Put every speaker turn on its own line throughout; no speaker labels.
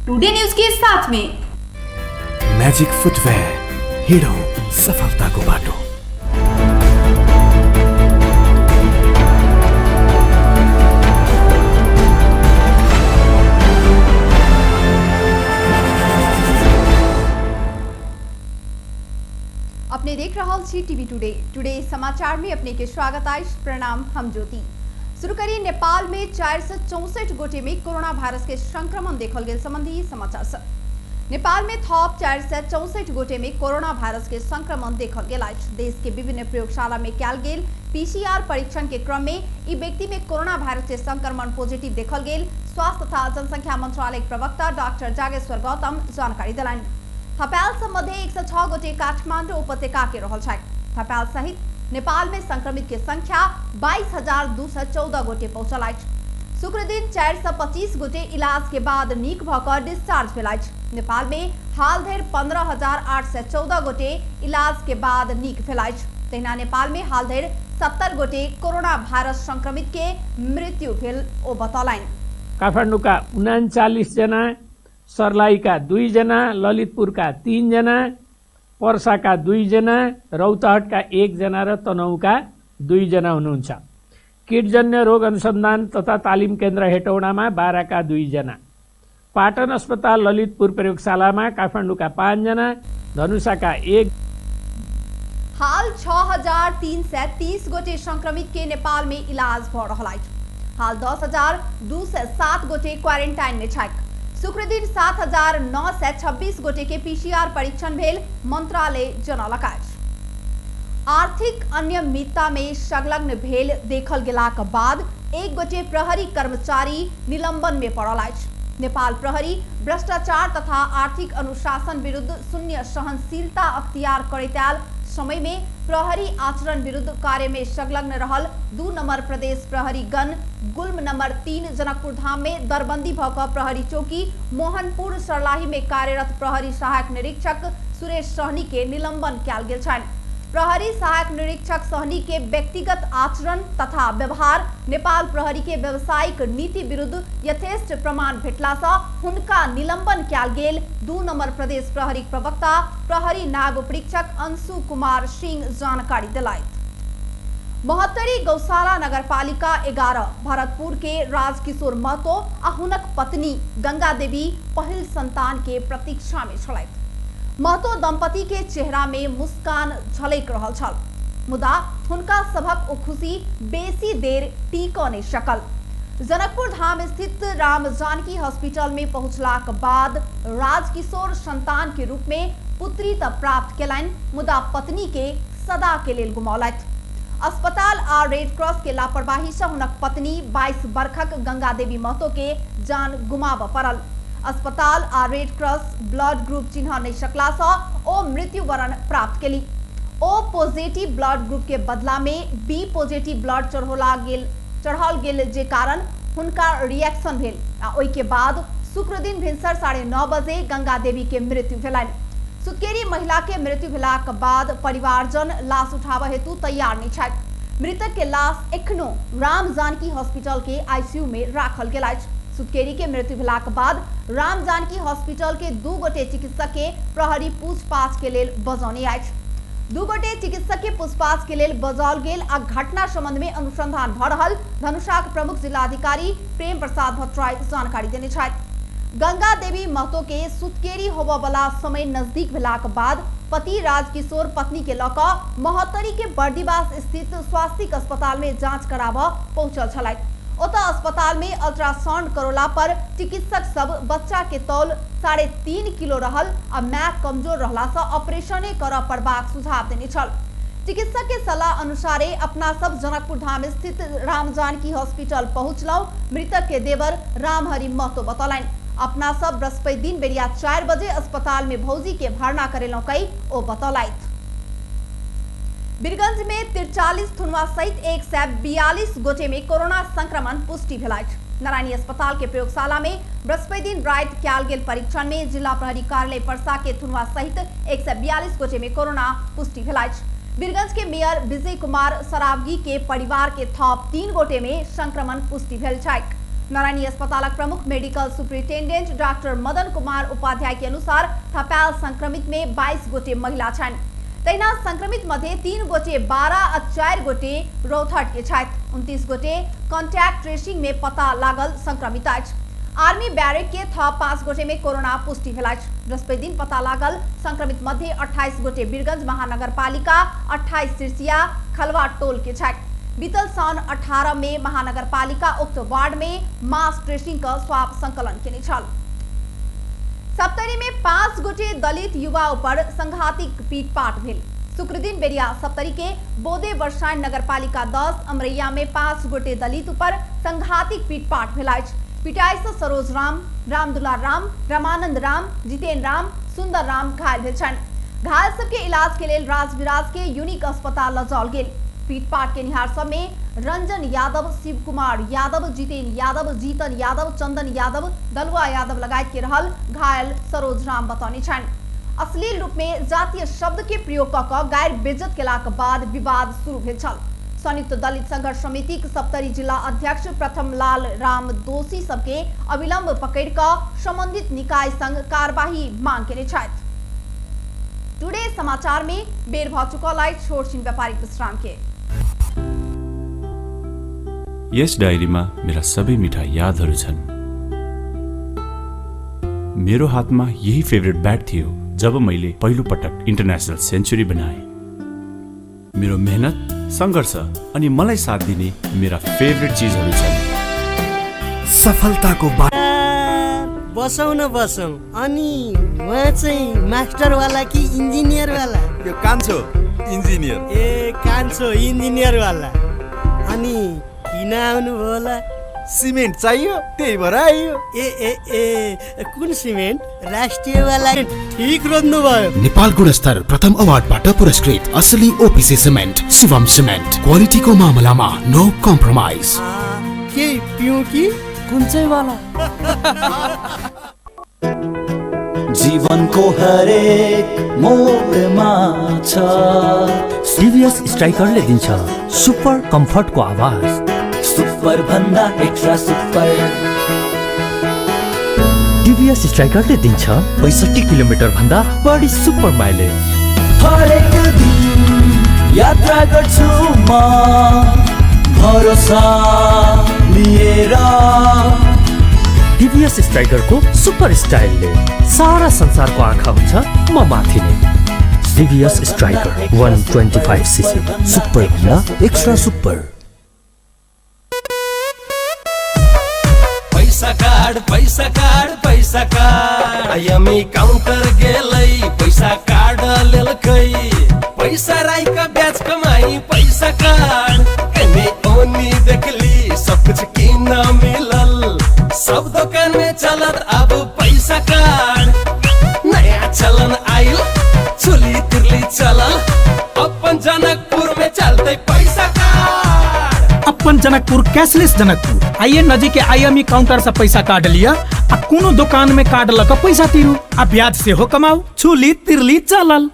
Today news के साथ में।
म्याजिक फुटवेयर, हिँडौँ सफलताको बाटो।
अपने देख रहल छी टीवी टुडे। टुडे समाचार में अपने के स्वागत अछि। प्रणाम, हम ज्योति। शुरू करी नेपाल में 464 गोटे में कोरोना वायरस के संक्रमण देखल गेल संबंधी समाचार से। नेपाल में थप 464 गोटे में कोरोना वायरस के संक्रमण देखल गेल अछि। देश के विभिन्न प्रयोगशाला में कयल गेल पीसीआर परीक्षण के क्रम में ई व्यक्ति में कोरोना वायरस के संक्रमण पॉजिटिव देखल गेल स्वास्थ्य तथा जनसंख्या मंत्रालय के प्रवक्ता डॉक्टर जागेश्वर गौतम जानकारी देलनि। थपायल सब मध्य 106 गोटे काठमांडू उपत्यका के रहल छथि। थपायल सहित नेपाल में संक्रमित के संख्या 22,214 गोटे पहुंचल अछि। शुक्र दिन 425 गोटे इलाज के बाद नीक भऽ कऽ डिस्चार्ज भेल अछि। नेपाल में हाल धरि 15,814 गोटे इलाज के बाद नीक भेल अछि। तहिना नेपाल में हाल धरि 70 गोटे कोरोना वायरस संक्रमित के मृत्यु भेल ओ बतौलनि।
काठमाडौँका 39 जना, सर्लाहीका 2 जना, ललितपुरका 3 जना, पर्साका 2 जना, रौतहटका 1 जना र तनहुँका 2 जना हुनुहुन्छ। कीटजन्य रोग अनुसन्धान तथा तालिम केन्द्र हेटौँडामा 12का 2 जना, पाटन अस्पताल ललितपुर प्रयोगशालामा काठमाडौँका 5 जना, धनुषाका 1।
हाल 6,330 गोटे संक्रमित के नेपाल में इलाज भ रहल अछि। हाल 10,207 गोटे क्वारेंटाइन में छथि। शुक्र दिन 7,926 गोटे के पीसीआर परीक्षण भेल मंत्रालय जनौलक अछि। आर्थिक अनियमितता में संलग्न भेल देखल गेलाक बाद एक गोटे प्रहरी कर्मचारी निलंबन में पड़ल अछि। नेपाल प्रहरी भ्रष्टाचार तथा आर्थिक अनुशासन विरुद्ध शून्य सहनशीलता अख्तियार करैत आयल समय में प्रहरी आचरण विरुद्ध कार्य में संलग्न रहल 2 नंबर प्रदेश प्रहरी गण गुल्म नंबर 3 जनकपुर धाम में दरबंदी भ क प्रहरी चौकी मोहनपुर सर्लाही में कार्यरत प्रहरी सहायक निरीक्षक सुरेश सहनी के निलंबन कयल गेल छनि। प्रहरी सहायक निरीक्षक सहनी के व्यक्तिगत आचरण तथा व्यवहार नेपाल प्रहरी के व्यावसायिक नीति विरुद्ध यथेष्ट प्रमाण भेटला सँ हुनका निलंबन कयल गेल 2 नंबर प्रदेश प्रहरी प्रवक्ता प्रहरी नायब उपरीक्षक अंशु कुमार सिंह जानकारी दिलायत। महोत्तरी गौशाला नगरपालिका 11 भरतपुर के राजकिशोर महतो आ हुनक पत्नी गंगा देवी पहिल संतान के प्रतीक्षा में छलथि। महतो दंपति के चेहरा में मुस्कान झलकि रहल छल, मुदा हुनका सभक ओ खुशी बेसी देर टिक नहीं सकल। जनकपुर धाम स्थित राम जानकी हॉस्पिटल में पहुंचलाक बाद राजकिशोर संतान के रूप में पुत्री त प्राप्त केलनि, मुदा पत्नी के सदा के लेल गुमौलथि। अस्पताल आ रेड क्रॉस के लापरवाही से हुनक पत्नी 22 वर्षक गंगा देवी महतो के जान गुमाबऽ पड़ल। अस्पताल आ रेड क्रॉस ब्लड ग्रुप चिन्ह नहीं सकला से ओ मृत्युवरण प्राप्त केली। ओ पॉजिटिव ब्लड ग्रुप के बदला में बी पॉजिटिव ब्लड चढ़ाओल गेल, जे कारण हुनका रिएक्शन भेल आ ओहि के बाद शुक्र दिन भिनसर 9:30 बजे गंगा देवी के मृत्यु भेलनि। सुतकेरी महिला के मृत्यु भेलाक बाद परिवारजन लाश उठाबऽ हेतु तैयार नहीं छथि। मृतक के लाश एखनो राम जानकी हॉस्पिटल के आईसीयू में राखल गेल अछि। सुतकेरी के मृत्यु भेलाक बाद राम जानकी हॉस्पिटल के 2 गोटे चिकित्सक के प्रहरी पूछताछ के लेल बजौने अछि। 2 गोटे चिकित्सक के पूछताछ के लेल बजाओल गेल आ घटना संबंध में अनुसंधान भ रहल धनुषाक प्रमुख जिलाधिकारी प्रेम प्रसाद भट्टराई जानकारी देने छथि। गंगा देवी महतो के सुतकेरी होबऽ समय नजदीक भेलाक बाद पति राजकिशोर पत्नी के लऽ कऽ महोत्तरी के बर्दिवास स्थित स्वास्थ्य अस्पताल में जांच कराबऽ पहुंचल छलथि। ओतऽ अस्पताल में अल्ट्रासाउंड करोला पर चिकित्सक सब बच्चा के तौल 3.5 किलो रहल आ my कमजोर रहला से ऑपरेशने करऽ पड़बाक सुझाव देने छल। चिकित्सक के सलाह अनुसारे अपना सब जनकपुर धाम स्थित राम जानकी हॉस्पिटल पहुंचलहुं। मृतक के देवर रामहरि महतो बतौलनि। अपना सब बृहस्पति दिन बेरिया 4 बजे अस्पताल में भौजी के भरना करेलहुं कई ओ बतौलथि। वीरगंज में 43 थुनवा सहित 142 गोटे में कोरोना संक्रमण पुष्टि भेल अछि। नारायणी अस्पताल के प्रयोगशाला में बृहस्पति दिन राति कयल गेल परीक्षण में जिला प्रहरी कार्यालय परसा के थुनवा सहित 142 गोटे में कोरोना पुष्टि भेल अछि। वीरगंज के मेयर विजय कुमार सरावगी के परिवार के थप 3 गोटे में संक्रमण पुष्टि भेल छैक। नारायणी अस्पतालक प्रमुख medical superintendent doctor Madan Kumar Upadhyay के अनुसार थपायल संक्रमित में 22 गोटे महिला छनि। तहिना संक्रमित मध्ये 3 गोटे 12 आ 4 गोटे रौतहट के छथि। 29 गोटे कॉन्टैक्ट ट्रेसिंग में पता लागल संक्रमित अछि। आर्मी बैरक के थप 5 गोटे में कोरोना पुष्टि भेल अछि। बृहस्पति दिन पता लागल संक्रमित मध्ये 28 गोटे बीरगंज महानगरपालिका, 28 सिरसिया खलवा टोल के छथि। बीतल सन 18 में महानगरपालिका उक्त वार्ड में मास ट्रेसिंग का स्वाब संकलन केने छल। सप्तरी में 5 गोटे दलित युवा ऊपर संघातिक पीटपाट भेल। शुक्रदिन बेरिया सप्तरी के बोदे वर्षाइन नगरपालिका 10 अमरैया में 5 गोटे दलित ऊपर संघातिक पीटपाट भेल अछि। पिटाई से सरोज राम, रामदुलार राम, रामानंद राम, जितेन राम, सुंदर राम घायल भेल छनि। घायल सबके इलाज के लेल राजविराज के यूनिक अस्पताल ल जाओल गेल। पीटपाट के निहार सब में रंजन यादव, शिव कुमार यादव, जितेन यादव, जीतन यादव, चंदन यादव, दलुआ यादव लगायत के रहल घायल सरोज राम बतौने छनि। अश्लील रूप में जातीय शब्द के प्रयोग क क गैर बेइज्जत केलाक बाद विवाद शुरू भेल छल। संयुक्त दलित संघर्ष समिति के सप्तरी जिला अध्यक्ष प्रथम लाल राम दोषी सबके अविलंब पकड़ क संबंधित निकाय संग कार्यवाही मांग केने छथि। टुडे समाचार में बेर भ चुकल अछि छोट छिन व्यापारिक विश्राम के।
यस डायरीमा मेरा सबै मिठा यादहरू छन्। मेरो हातमा यही फेभरेट ब्याट थियो जब मैले पहिलो पटक इन्टरनेसनल सेन्चुरी बनाएँ। मेरो मेहनत, सङ्घर्ष अनि मलाई साथ दिने मेरा फेभरेट चिजहरू छन्।
सफलताको
बसौँ न बसौँ। अनि उहाँ चाहिँ मास्टरवाला कि इन्जिनियरवाला?
यो कान्छो इन्जिनियर।
ए कान्छो इन्जिनियरवाला। अनि किन आउनुभयो होला?
सिमेन्ट चाहियो त्यही भएर आइयो।
ए ए ए कुन सिमेन्ट? राष्ट्रियवाला। ठिक रोज्नु भयो।
नेपाल गुणस्तर प्रथम अवार्डबाट पुरस्कृत असली ओपिसी सिमेन्ट शिवम सिमेन्ट, क्वालिटीको मामलामा नो कम्प्रोमाइज।
के पिउँ कि
कुन चाहिँ वाला?
जीवनको हरेक मोडमा छ
टिभीएस स्ट्राइकरले दिन्छ सुपर कम्फर्टको आवाज।
सुपर भन्दा एक्स्ट्रा सुपर।
टिभीएस स्ट्राइकरले दिन्छ 65 किलोमिटर भन्दा बढी सुपर माइलेज।
हरेक दिन यात्रा गर्छु म भरोसा लिएर।
टिभीएस स्ट्राइकरको सुपर स्टाइलले सारा संसारको आँखा हुन्छ म माथि नै। टिभीएस स्ट्राइकर 125 सीसी सुपर भन्दा एक्स्ट्रा सुपर।
पैसा कार्ड, पैसा कार्ड, पैसा कार्ड। आईएमई काउंटर गेलै पैसा कार्ड लेलकै। पैसा राइका ब्याज कमाई पैसा कार्ड। एने ओनी देखली सब कुछ किन मिलल। सब दुकान में चलत अब पैसा कार्ड। नया चलन आइल चुली तिरली चलल। अपन जनकपुर में चलते पैसा कार्ड।
अपन जनकपुर कैशलेस जनकपुर। आइए नजीक के आईएमई काउंटर से पैसा कार्ड लिया आ कोनो दुकान में कार्ड लग पैसा तीरू आ ब्याज से हो कमाऊ। चुली तिरली चलल।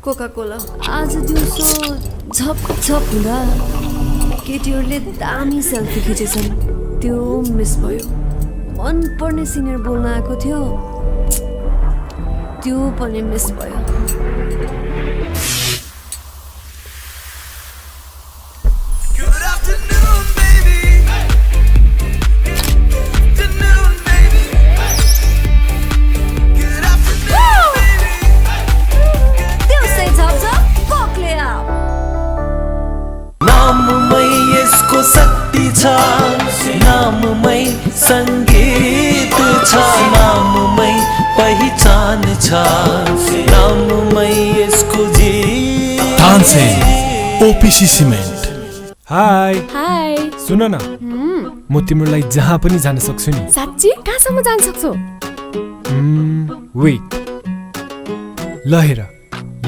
कोका कोला आज दिउँसो झप झप हुँदा केटीहरूले दामी सेल्फी खिचेछन्, त्यो मिस भयो। मनपर्ने सिनियर बोल्न आएको थियो, त्यो पनि मिस भयो।
नाममै यसको शक्ति छ, नाममै सङ्गीत छ, नाममै पहिचान छ, नाममै यसको जीत।
Tansen OPC cement.
Hi
hi,
सुन न, म तिमीलाई जहाँ पनि जान सक्छु नि।
साँच्ची? कहाँसम्म जान सक्छौ?
वेट, ल हेर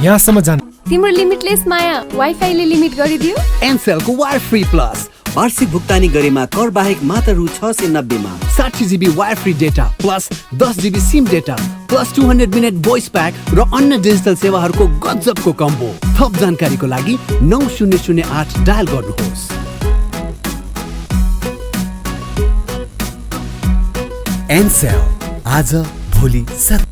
यहाँसम्म जान।
तिम्रो लिमिटलेस माया वाइफाईले लिमिट गरिदियो।
एनसेलको वायर फ्री प्लस
वार्षिक भुक्तानी गरेमा कर बाहेक मात्र रु 690 मा।
60 GB wire free data plus 10 GB SIM data plus 200 minute voice pack र अन्य डिजिटल सेवाहरूको गजबको कम्बो। थप जानकारीको लागि 9008 डायल गर्नुहोस्।
एनसेल आज भोलि सधैँ।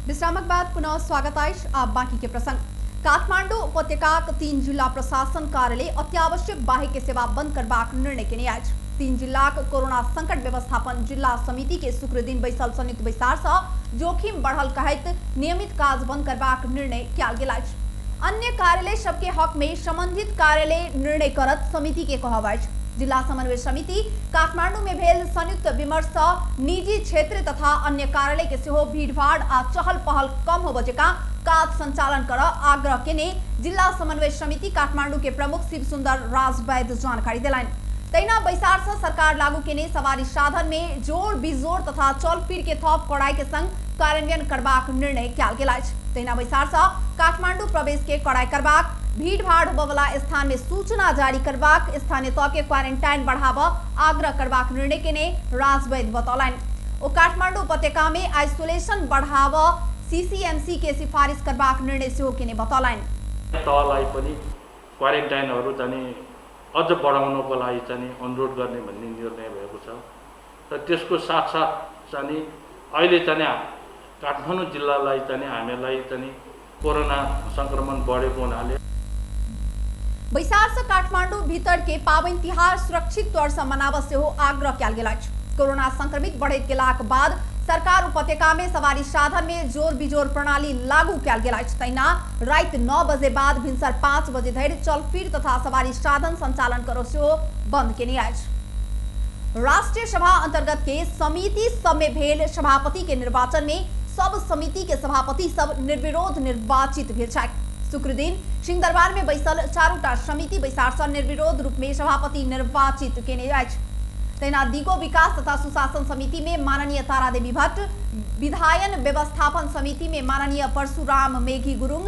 विश्रामक बाद पुनः स्वागत अछि। आब बाकी के प्रसंग। काठमाडौँ उपत्यकाक 3 जिल्ला प्रशासन कार्यालय अत्यावश्यक बाहेक के सेवा बंद करबाक निर्णय केने अछि। 3 जिल्लाक कोरोना संकट व्यवस्थापन जिल्ला समिति के शुक्र दिन बैसल संयुक्त बैसार सँ जोखिम बढ़ल कहैत नियमित काज बंद करबाक निर्णय कयल गेल अछि। अन्य कार्यालय सबके हक में संबंधित कार्यालय निर्णय करत समिति के कहब अछि। जिला समन्वय समिति काठमांडू में भेल संयुक्त विमर्श सँ निजी क्षेत्र तथा अन्य कार्यालय के सेहो भीड़भाड़ आ चहल पहल कम होबय जकाँ काज संचालन कर आग्रह केने जिला समन्वय समिति काठमांडू के प्रमुख शिव सुंदर राजवैद्य जानकारी देलनि। तहिना बैसार सँ सरकार लागू केने सवारी साधन में जोड़ बिजोड़ तथा चलफिर के थप कड़ाई के संग कार्यान्वयन करबाक निर्णय कयल गेल अछि। तहिना बैसार सँ काठमांडू प्रवेश के कड़ाई करबाक, भीड़भाड़ होबयवला स्थान में सूचना जारी करबाक, स्थानीय तह के क्वारेंटाइन बढ़ाबऽ आग्रह करबाक निर्णय केने राजवैद्य बतौलनि। ओ काठमांडू उपत्यका में आइसोलेशन बढ़ाबऽ सीसीएमसी के सिफारिश करबाक निर्णय सेहो केने बतौलनि।
तहलाई पनि क्वारेन्टाइनहरू चाहिँ अझ बढाउनको लागि चाहिँ अनुरोध गर्ने भन्ने निर्णय भएको छ र त्यसको साथसाथ चाहिँ अहिले चाहिँ काठमाडौँ जिल्लालाई चाहिँ हामीलाई चाहिँ कोरोना संक्रमण बढेको हुनाले
बैसार से काठमाडौँ भीतर के पावनि तिहार सुरक्षित तौर से मनाबऽ सेहो आग्रह कयल गेल अछि। कोरोना संक्रमित बढ़ैत गेलाक बाद सरकार उपत्यका में सवारी साधन में जोर बिजोर प्रणाली लागू कयल गेल अछि। तहिना राति 9 बजे बाद भिनसर 5 बजे धरि चलफिर तथा सवारी साधन संचालन करब सेहो बंद केने अछि। राष्ट्रीय सभा अंतर्गत के समिति सब में भेल सभापति के निर्वाचन में सब समिति के सभापति सब निर्विरोध निर्वाचित भेल छथि। शुक्र दिन सिंहदरबार में बैसल चारूटा समिति बैसार सँ निर्विरोध रूप में सभापति निर्वाचित केने अछि। तहिना दिगो विकास तथा सुशासन समिति में माननीय तारादेवी भट्ट, विधायन व्यवस्थापन समिति में माननीय परशुराम मेघी गुरुंग,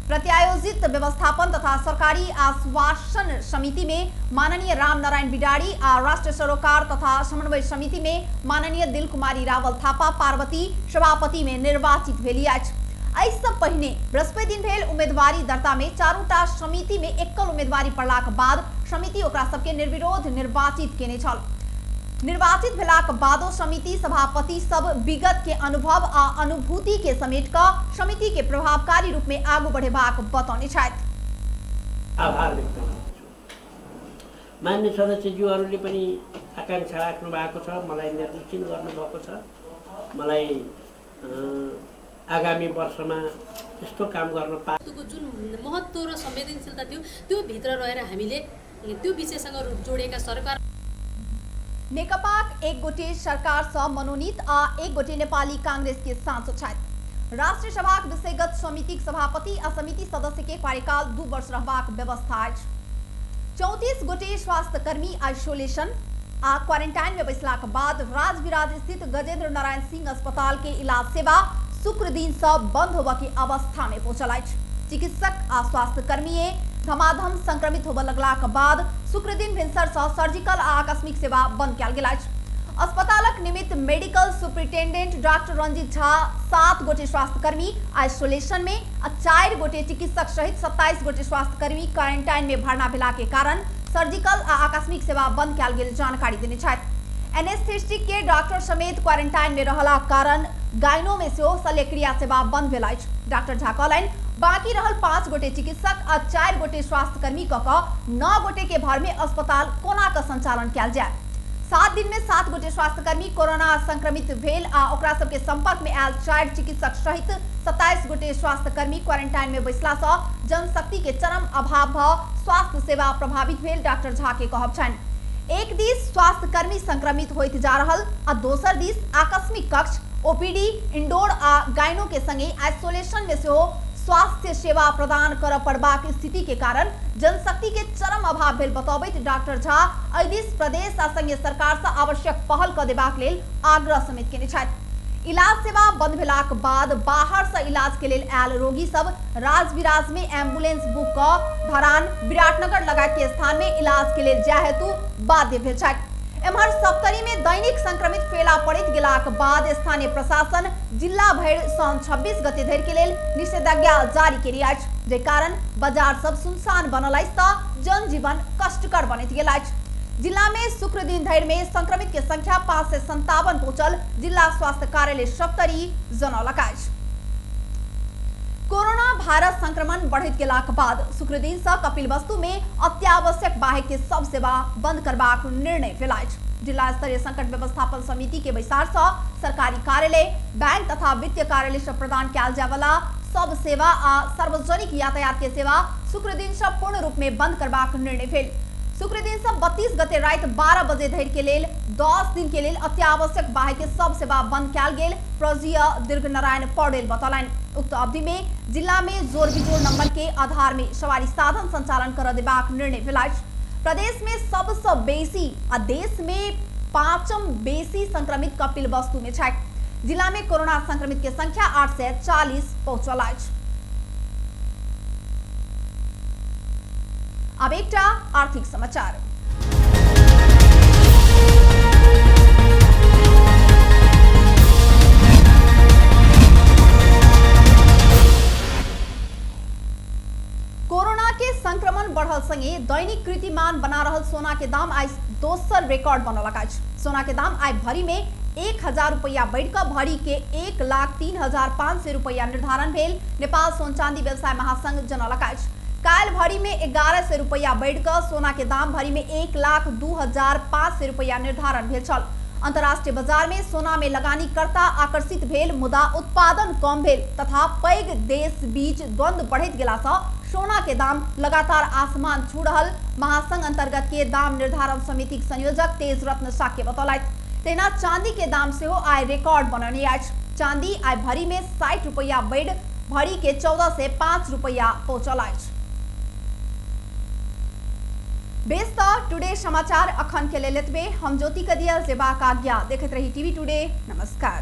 प्रत्यायोजित व्यवस्थापन तथा सरकारी आश्वासन समिति में माननीय रामनारायण बिडारी आ राष्ट्र सरोकार तथा समन्वय समिति में माननीय दिल कुमारी रावल थापा पार्वती सभापति में निर्वाचित भेली अछि। एहिसँ पहिने बृहस्पति दिन भेल उम्मीदवारी दर्ता में चारूटा समिति में एकल उम्मीदवारी पड़लाक बाद समिति ओकरा सबके निर्विरोध निर्वाचित केने छल। निर्वाचित भेलाक बादो समिति सभापति सब विगत के अनुभव आ अनुभूति के समेट कऽ समिति के प्रभावकारी रूप में आगू बढ़ेबाक बतौने छथि।
आभार व्यक्त गर्दछु। मान्य सदस्यज्यूहरूले पनि आकांक्षा राख्नु भएको छ, मलाई निर्देशन गर्नुभएको छ। मलाई आगामी वर्षमा यस्तो काम गर्न पा
जुन महत्त्व र संवेदनशीलता थियो त्यो भित्र रहेर हामीले त्यो विषयसँग जोडिएका सरकार
नेकपाक एक गोटे सरकार सँ मनोनीत आ एक गोटे नेपाली कांग्रेस के सांसद छथि। राष्ट्रीय सभाक विषयगत समितिक सभापति आ समिति सदस्य के कार्यकाल 2 वर्ष रहबाक व्यवस्था अछि। 34 गोटे स्वास्थ्यकर्मी आइसोलेशन आ क्वारेंटाइन में बैसलाक बाद राजविराज स्थित गजेंद्र नारायण सिंह अस्पताल के इलाज सेवा शुक्र दिन सँ बंद होबय के अवस्था में पहुंचल अछि। चिकित्सक आ स्वास्थ्यकर्मी धमाधम संक्रमित होबय लगलाक बाद शुक्र दिन भिनसर सँ सर्जिकल आ आकस्मिक सेवा बंद कयल गेल अछि। अस्पतालक निमित्त medical superintendent doctor Ranjit Jha 7 गोटे स्वास्थ्यकर्मी आइसोलेशन में आ 4 गोटे चिकित्सक सहित 27 गोटे स्वास्थ्यकर्मी क्वारेंटाइन में भर्ना भेला के कारण सर्जिकल आ आकस्मिक सेवा बंद कयल गेल जानकारी देने छथि। एनेस्थेस्टिक के डॉक्टर समेत क्वारेंटाइन में रहला कारण गायनो में सेहो शल्यक्रिया सेवा बंद भेल अछि। डॉक्टर झा कहलनि बाकी रहल 5 गोटे चिकित्सक आ 4 गोटे स्वास्थ्यकर्मी क 9 गोटे के भर में अस्पताल कोना क संचालन कयल जाय। 7 दिन में 7 गोटे स्वास्थ्यकर्मी कोरोना संक्रमित भेल आ ओकरा सबके संपर्क में आयल 4 चिकित्सक सहित 27 गोटे स्वास्थ्यकर्मी क्वारेंटाइन में बैसला सँ जनशक्ति के चरम अभाव भ स्वास्थ्य सेवा प्रभावित भेल डॉक्टर झा के कहब छनि। एक दिस स्वास्थ्यकर्मी संक्रमित होइत जा रहल आ दोसर दिस आकस्मिक कक्ष, ओपीडी, इंडोर आ गायनो के संगे आइसोलेशन में सेहो स्वास्थ्य सेवा प्रदान कर पड़बाक स्थिति के कारण जनशक्ति के चरम अभाव भेल बतौबैत डॉक्टर झा एहि दिस प्रदेश आ संघीय सरकार से आवश्यक पहल क देबाक लेल आग्रह समेत केने छथि। इलाज सेवा बंद भेलाक बाद बाहर से इलाज के लेल आयल रोगी सब राजविराज में एम्बुलेंस बुक क धरान विराटनगर लगायत के स्थान में इलाज के लेल जाय हेतु बाध्य भेल छथि। एम्हर सप्तरी में दैनिक संक्रमित फैला पड़ैत गेलाक बाद स्थानीय प्रशासन जिला भरि साउन 26 गते धरि के लेल निषेधाज्ञा जारी केने अछि, जे कारण बाजार सब सुनसान बनल अछि त जनजीवन कष्टकर बनैत गेल अछि। जिला में शुक्र दिन धरि में संक्रमित के संख्या 557 पहुंचल जिला स्वास्थ्य कार्यालय सप्तरी जनौलक अछि। कोरोना वायरस संक्रमण बढ़ैत गेलाक बाद शुक्र दिन से कपिलवस्तु में अत्यावश्यक बाहेक के सब सेवा बंद करबाक निर्णय भेल अछि। जिला स्तरीय संकट व्यवस्थापन समिति के बैसार से सरकारी कार्यालय, बैंक तथा वित्तीय कार्यालय से प्रदान कयल जाय वाला सब सेवा आ सार्वजनिक यातायात के सेवा शुक्र दिन से पूर्ण रूप में बंद करबाक निर्णय भेल। शुक्र दिन से 32 गते राति 12 बजे धरि के लेल 10 दिन के लेल अत्यावश्यक बाहेक के सब सेवा बंद कयल गेल प्रजीय दीर्घ नारायण पौडेल बतौलनि। उक्त अवधि में जिला में जोर बिजोर नंबर के आधार में सवारी साधन संचालन कर देबाक निर्णय भेल अछि। प्रदेश में सबसे बेसी आ देश में 5म बेसी संक्रमित कपिलवस्तु में छथि। जिला में कोरोना संक्रमित के संख्या 840 पहुंचल अछि। अब एकटा आर्थिक समाचार। कोरोना के संक्रमण बढ़ल संगे दैनिक कीर्तिमान बना रहल सोना के दाम आइ दोसर रिकॉर्ड बनौलक अछि। सोना के दाम आइ भरी में 1000 रुपया बढ़िकऽ भरी के 1,03,500 रुपया निर्धारण भेल नेपाल सोन चांदी व्यवसाय महासंघ जनौलक अछि। काल्हि भरी में 1100 रुपया बढ़िकऽ सोना के दाम भरी में 1,02,500 रुपया निर्धारण भेल छल। अंतर्राष्ट्रीय बाजार में सोना में लगानीकर्ता आकर्षित भेल मुदा उत्पादन कम भेल तथा पैघ देश बीच द्वंद्व बढ़ैत गेला सँ सोना के दाम लगातार आसमान छू रहल महासंघ अंतर्गत के दाम निर्धारण समिति संयोजक तेज रत्न शाक्य बतौलथि। तहिना चांदी के दाम सेहो आइ रिकॉर्ड बनौने अछि। चांदी आइ भरी में 60 रुपया बढ़ि भरी के 1405 रुपया पहुंचल अछि। बेस त टुडे समाचार अखन के लेल एतबे। हम ज्योति कदिया जेबाक आज्ञा। देखैत रही टीवी टुडे। नमस्कार।